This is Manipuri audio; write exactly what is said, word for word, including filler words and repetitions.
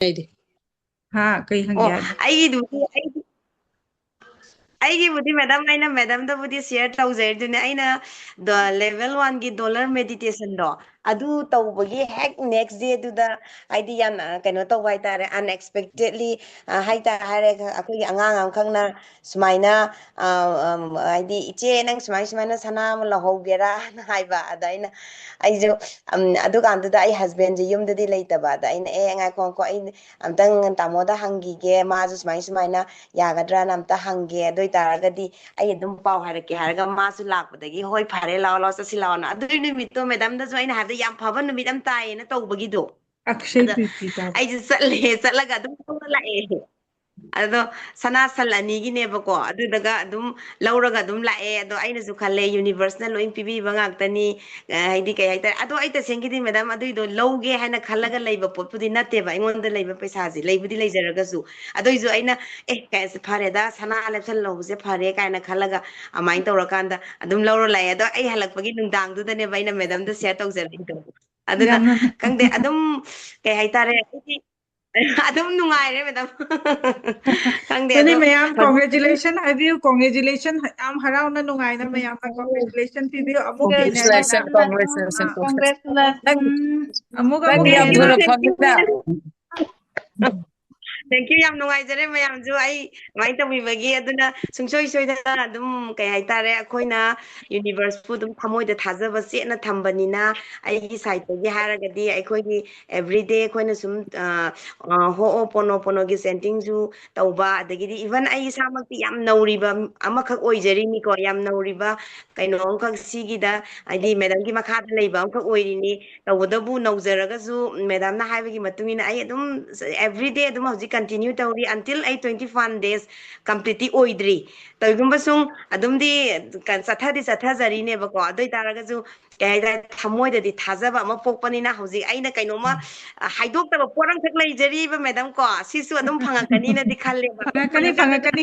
ꯑꯩꯗꯤ꯫ ꯍꯥ, ꯀꯩ ꯍꯪꯒꯦ ꯑꯣ, ꯍꯥꯏꯕ? ꯑꯩꯒꯤꯗꯨꯕꯨꯗꯤ, ꯑꯩꯒꯤ-, ꯑꯩꯒꯤꯕꯨꯗꯤ, ꯃꯦꯗꯥꯝ, ꯑꯩꯅ ꯃꯦꯗꯥꯝꯗꯕꯨꯗꯤ share ꯇꯧꯖꯔꯤꯗꯨꯅꯦ, ꯑꯩꯅ ꯗꯣ-, level one ꯒꯤ dollar meditation ꯗꯣ, ꯑꯗꯨ ꯇꯧꯕꯒꯤ ꯍꯦꯛ next day ꯗꯨꯗ, ꯍꯥꯏꯗꯤ, ꯌꯥꯝꯅ, ꯑ, ꯀꯩꯅꯣ ꯇꯧꯕ ꯍꯥꯏꯇꯥꯔꯦ, unexpectedly, ꯑ, ꯍꯥꯏꯇꯥꯔꯦ, ꯑꯩꯈꯣꯏꯒꯤ ꯑꯉꯥꯡ ꯑꯃꯈꯛꯅ ꯁꯨꯃꯥꯏꯅ, ꯑ, ꯑꯝ, ꯍꯥꯏꯗꯤ, "ꯏꯆꯦ, ꯅꯪ ꯁꯨꯃꯥꯏ ꯁꯨꯃꯥꯏꯅ ꯁꯅꯥ ꯑꯃ ꯂꯧꯍꯧꯒꯦꯔꯥ?" ꯍꯥꯏꯕ꯫ ꯑꯗ ꯑꯩꯅ, ꯑꯩꯁꯨ, ꯑꯝ, ꯑꯗꯨꯀꯥꯟꯗꯨꯗ ꯑꯩ husband ꯁꯦ ꯌꯨꯝꯗꯗꯤ ꯂꯩꯇꯕ꯫ ꯑꯗ ꯑꯩꯅ, "ꯑꯦ, ꯉꯥꯏꯈꯣ, ꯉꯥꯏꯈꯣ, ꯑꯩ ꯑꯝꯇꯪ ꯇꯥꯃꯣꯗ ꯍꯪꯈꯤꯒꯦ, ꯃꯥꯁꯨ ꯁꯨꯃꯥꯏ ꯁꯨꯃꯥꯏꯅ ꯌꯥꯒꯗ꯭ꯔꯥꯅ ꯑꯝꯇ ꯍꯪꯒꯦ, ꯑꯗꯨ ꯑꯣꯏꯇꯥꯔꯒꯗꯤ ꯑꯩ ꯑꯗꯨꯝ ꯄꯥꯎ ꯍꯥꯏꯔꯛꯀꯦ" ꯍꯥꯏꯔꯒ, ꯃꯥꯁꯨ ꯂꯥꯛꯄꯗꯒꯤ, "ꯍꯣꯏ, ꯐꯔꯦ, ꯂꯥꯛꯑꯣ, ꯂꯥꯛꯑꯣ, ꯆꯠꯁꯤ ꯂꯥꯛꯑꯣꯅ", ꯑꯗꯨꯒꯤ ꯅꯨꯃꯤꯠꯇꯣ ꯃꯦꯗꯥꯝꯗꯁꯨ ꯑꯩꯅ ꯍꯥꯏꯕꯗ ꯌꯥꯝ ꯐꯕ ꯅꯨꯃꯤꯠ ꯑꯃ ꯇꯥꯏꯌꯦꯅ ꯇꯧꯕꯒꯤꯗꯣ꯫ ꯑꯗ ꯑꯩꯁꯨ ꯆꯠꯂꯦ, ꯆꯠꯂꯒ ꯑꯗꯨꯝ ꯂꯧꯔ ꯂꯥꯛꯑꯦ꯫ ꯑꯗꯣ ꯁꯅꯥ ꯁꯟ ꯑꯅꯤꯒꯤꯅꯦꯕꯀꯣ, ꯑꯗꯨꯗꯒ ꯑꯗꯨꯝ ꯂꯧꯔꯒ ꯑꯗꯨꯝ ꯂꯥꯛꯑꯦ꯫ ꯑꯗꯣ ꯑꯩꯅꯁꯨ ꯈꯜꯂꯦ, universe ꯅ ꯂꯣꯏ ꯄꯤꯕꯤꯕ ꯉꯥꯛꯇꯅꯤ, ꯑ, ꯍꯥꯏꯗꯤ, ꯀꯩ ꯍꯥꯏꯇꯥꯔꯦ, ꯑꯗꯣ ꯑꯩ ꯇꯁꯦꯡꯒꯤꯗꯤ, ꯃꯦꯗꯥꯝ, ꯑꯗꯨꯏꯗꯣ ꯂꯧꯒꯦ ꯍꯥꯏꯅ ꯈꯜꯂꯒ ꯂꯩꯕ ꯄꯣꯠꯄꯨꯗꯤ ꯅꯠꯇꯦꯕ, ꯑꯩꯉꯣꯟꯗ ꯂꯩꯕ ꯄꯩꯁꯥꯁꯦ, ꯂꯩꯕꯨꯗꯤ ꯂꯩꯖꯔꯒꯁꯨ꯫ ꯑꯗꯨꯏꯁꯨ ꯑꯩꯅ, "ꯑꯦ, ꯀꯩ, ꯐꯔꯦꯗ, ꯁꯅꯥ ꯂꯦꯞꯁꯜꯍꯧꯕꯁꯦ ꯐꯔꯦ" ꯀꯥꯏꯅ ꯈꯜꯂꯒ ꯑꯗꯨꯃꯥꯏꯅ ꯇꯧꯔꯀꯥꯟꯗ ꯑꯗꯨꯝ ꯂꯧꯔ ꯂꯥꯛꯑꯦ꯫ ꯑꯗꯣ ꯑꯩ ꯍꯜꯂꯛꯄꯒꯤ ꯅꯨꯡꯗꯥꯡꯗꯨꯗꯅꯦꯕ ꯑꯩꯅ ꯃꯦꯗꯥꯝꯗ share ꯇꯧꯖꯔꯛꯏꯗꯣ꯫ ꯑꯗꯨꯅ, ꯌꯥꯝꯅ ꯈꯪꯗꯦ, ꯑꯗꯨꯝ, ꯀꯩ ꯍꯥꯏꯇꯥꯔꯦ, ꯑꯩꯗꯤ ꯑꯗꯨꯝ ꯅꯨꯡꯉꯥꯏꯔꯦ, ꯃꯦꯗꯥꯝ꯫ ꯈꯪꯗꯦ, ꯑꯗꯨꯅꯤ, ꯑꯗꯣ ꯃꯌꯥꯝ ꯍꯧꯖꯤꯛ congratulation ꯍꯥꯏꯕꯤꯌꯨ, congratulation, ꯌꯥꯝ ꯍꯔꯥꯎꯅ, ꯅꯨꯡꯉꯥꯏꯅ ꯃꯌꯥꯝꯅ congratulation ꯄꯤꯕꯤꯌꯨ꯫ ꯑꯃꯨꯛ ꯍꯦꯟꯅ congratulation, congratulation, congratulation. ꯑꯥ, ꯑꯃꯨꯛ, ꯑꯃꯨꯛ ꯅꯪ ꯌꯥꯝ ꯍꯦꯟꯅ ꯊꯨꯅ ꯐꯪꯉꯤꯗ꯫ Thank you, ꯌꯥꯝ ꯅꯨꯡꯉꯥꯏꯖꯔꯦ ꯃꯌꯥꯝꯁꯨ ꯑꯩ ꯑꯗꯨꯃꯥꯏꯅ ꯇꯧꯕꯤꯕꯒꯤ꯫ ꯑꯗꯨꯅ ꯁꯨꯡꯁꯣꯏ ꯁꯣꯏꯗꯅ ꯑꯗꯨꯝ, ꯀꯩ ꯍꯥꯏꯇꯥꯔꯦ, ꯑꯩꯈꯣꯏꯅ universe ꯄꯨ ꯑꯗꯨꯝ ꯊꯃꯣꯏꯗ ꯊꯥꯖꯕ ꯆꯦꯠꯅ ꯊꯝꯕꯅꯤꯅ, ꯑꯩꯒꯤ side ꯇꯒꯤ ꯍꯥꯏꯔꯒꯗꯤ, ꯑꯩꯈꯣꯏꯒꯤ everyday ꯑꯩꯈꯣꯏꯅ ꯁꯨꯝ, ꯑ, ꯑ, ꯍꯣꯑꯣꯄꯣꯅꯣꯄꯣꯅꯣꯒꯤ chanting ꯁꯨ ꯇꯧꯕ, ꯑꯗꯒꯤꯗꯤ even ꯑꯩ ꯏꯁꯥꯃꯛꯇꯤ ꯌꯥꯝ ꯅꯧꯔꯤꯕ ꯑꯃꯈꯛ ꯑꯣꯏꯖꯔꯤꯅꯤꯀꯣ, ꯌꯥꯝ ꯅꯧꯔꯤꯕ ꯀꯩꯅꯣ ꯑꯃꯈꯛ ꯁꯤꯒꯤꯗ, ꯍꯥꯏꯗꯤ ꯃꯦꯗꯥꯝꯒꯤ ꯃꯈꯥꯗ ꯂꯩꯕ ꯑꯃꯈꯛ ꯑꯣꯏꯔꯤꯅꯤ꯫ ꯇꯧꯕꯇꯕꯨ ꯅꯧꯖꯔꯒꯁꯨ ꯃꯦꯗꯥꯝꯅ ꯍꯥꯏꯕꯒꯤ ꯃꯇꯨꯡ ꯏꯟꯅ ꯑꯩ ꯑꯗꯨꯝ everyday ꯑꯗꯨꯝ ꯍꯧꯖꯤꯛ continue ꯇꯧꯔꯤ, until ꯑꯩ twenty one days complete T ꯑꯣꯏꯗ꯭ꯔꯤ꯫ ꯀꯔꯤꯒꯨꯝꯕ ꯁꯨꯝ ꯑꯗꯨꯝꯗꯤ ꯆꯠꯊꯗꯤ ꯆꯠꯊꯖꯔꯤꯅꯦꯕꯀꯣ, ꯑꯗꯨ ꯑꯣꯏ ꯇꯥꯔꯒꯁꯨ, ꯀꯩ ꯍꯥꯏꯇꯥꯔꯦ, ꯊꯃꯣꯏꯗꯗꯤ ꯊꯥꯖꯕ ꯑꯃ ꯄꯣꯛꯄꯅꯤꯅ ꯍꯧꯖꯤꯛ ꯑꯩꯅ ꯀꯩꯅꯣꯝꯃ, ꯑ, ꯍꯥꯏꯗꯣꯛꯇꯕ ꯄꯣꯠ ꯑꯃꯈꯛ ꯂꯩꯖꯔꯤꯕ, ꯃꯦꯗꯥꯝ, ꯀꯣ, ꯁꯤꯁꯨ ꯑꯗꯨꯝ ꯐꯪꯉꯛꯀꯅꯤꯅꯗꯤ ꯈꯜꯂꯦꯕ꯫ ꯐꯪꯉꯛꯀꯅꯤ, ꯐꯪꯉꯛꯀꯅꯤ꯫